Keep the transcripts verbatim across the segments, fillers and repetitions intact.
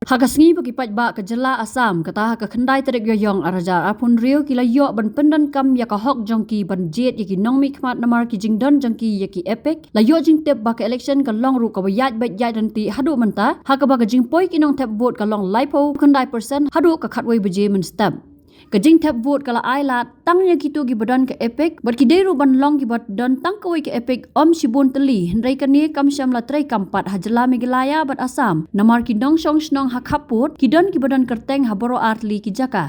Ha ka sngi ba ki paidbah ka jylla Assam, kata ha ka khyndai tarik Ïaïong arhajar arphew hynriew, ki la ïoh ban pyndonkam ïa ka hok jong ki ban jied ïa ki nongmihkhmat namar ki jingdon jong ki ïa ki EPIC, la ïoh jingtip ba ka election ka long ruh kaba ïaid beit ïaid ryntih haduh mynta, ha kaba ka jingpoi ki nongthep vote ka long laiphew khyndai percent haduh ka khatwei baje mynstep. Ka jingthep vote ka la ai lad tang ïa kito kiba don ka EPIC, bad ki dei ruh ban long kiba don tang kawei ka EPIC ym shibun tylli, hynrei kane kam shym la treikam pat ha jylla Meghalaya bad Assam, namar ki nongshong shnong ha khappud ki don kiba don kyrteng ha baroh artylli ki jaka.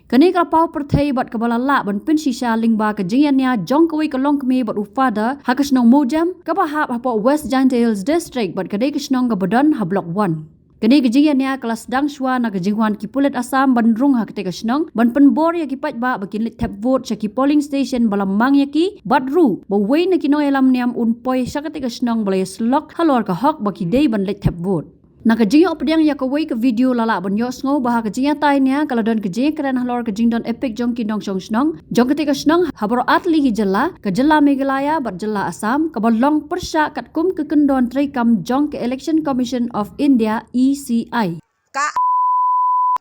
Kane ka la paw pyrthei bad kaba la lah ban pynshisha lyngba ka jingïania jong kawei ka longkmie bad u father ha ka shnong Mowjem, kaba hap hapoh West Jaintia Hills District bad ka dei ka shnong kaba don ha Block One. Kane ka jingïania ka la sdang shuwa na ka jingwan ki pulit Assam ban rung ha katei ka shnong ban pynbor ïa ki paidbah ba kin leit thep vote sha ki polling station ba la mang ïa ki, bad ruh ba uwei na ki nongïalam niam un poi sha katei ka shnong ba la ïasyllok halor ka hok ba ki dei ban leit thep vote. Na ka jingïoh pdiang ïa kawei ka video la lah ban ïohsngew ba ha ka jingïatai nia ka la don ka jingïakren halor ka jingdon EPIC jong ki nongshong shnong jong katei ka shnong ha baroh artylli ki jylla, ka jylla Meghalaya bad jylla Assam, kaba long pyrshah katkum ka kyndon treikam jong ka Election Commission of India, ECI. Ka,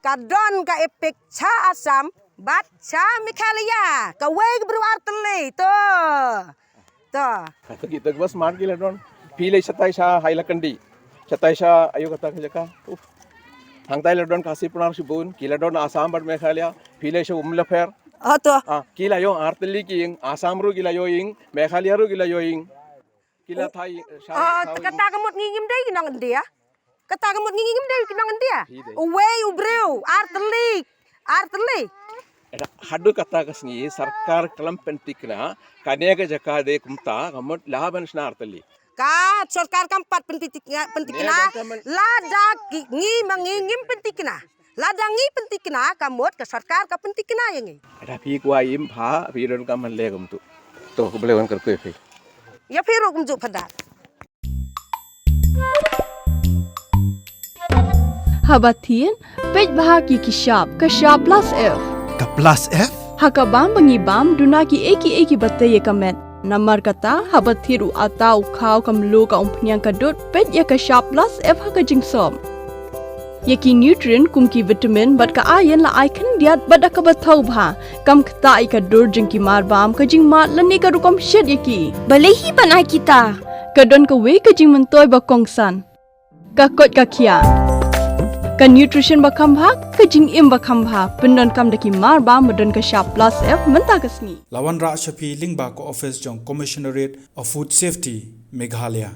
ka don ka EPIC sha Assam bad sha Meghalaya, kawei ka briew artylli to. To. Kata kita bas man ki la don. Phi lei shatai sha Hailakandi. Shatai sha ayo kata ka jaka. Uf. Hangtai la don Khasi Pnar shibun, ki la don Assam bad Meghalaya. Phi lei sha Umlaper. Oh to. Ah, ki la ïoh artylli ki ïing, Assam ruh ki la ïoh ïing, Meghalaya ruh ki la ïoh ïing. Ki la thai sha. Ah, kata ka mut ngi ngim dei ki nong India. Kata ka mut ngi ngim dei ki nong India. Hi dei. Uwei u briew artylli. Artylli. Haduh kata ka sngi sorkar khlem pynthikna, kane ka jaka dei kumta, ka mut la ban shna artylli. Ka sorkar kam pat pynthikna, pynthikna. Lada ki, ngi ma ngi ngim pynthikna. Lada ngi pynthikna, ka mut ka sorkar ka pynthikna ïa ngi. Ada phi kwah im pha, phi don kam man le kumtu. To, khublei wan kyrkhu phi. Ïa phi ruh kumjuh phadat. Haba thied, peit bha ki ki shap, ka shap plus F. Ka plus F? Ha ka bam ba ngi bam, duna ki ei ki ei kiba tei ïa ka met. Namar kata, haba thied u atta u khaw ka mluh ka umphniang ka dud, peit ïa ka shap plus F ha ka jingsop. Ïa ki nutrient kum ki vitamin bad ka iron la ai khyndiat bad da kaba thaw bha. Kam ktah ïa ka dur jong ki marbam, ka jingmad lane ka rukom shet ïa ki. Balei hi ban ai kita? Ka don kawei ka jingmyntoi ba kongsan. Ka koit ka khiah. Ka nutrition ba kham bha, ka jingim ba kham bha. Pyndonkam da ki marbam ba don ka shap plus F mynta ka sngi. La wanrah sha phi lyngba ka office jong Commissionerate of Food Safety, Meghalaya.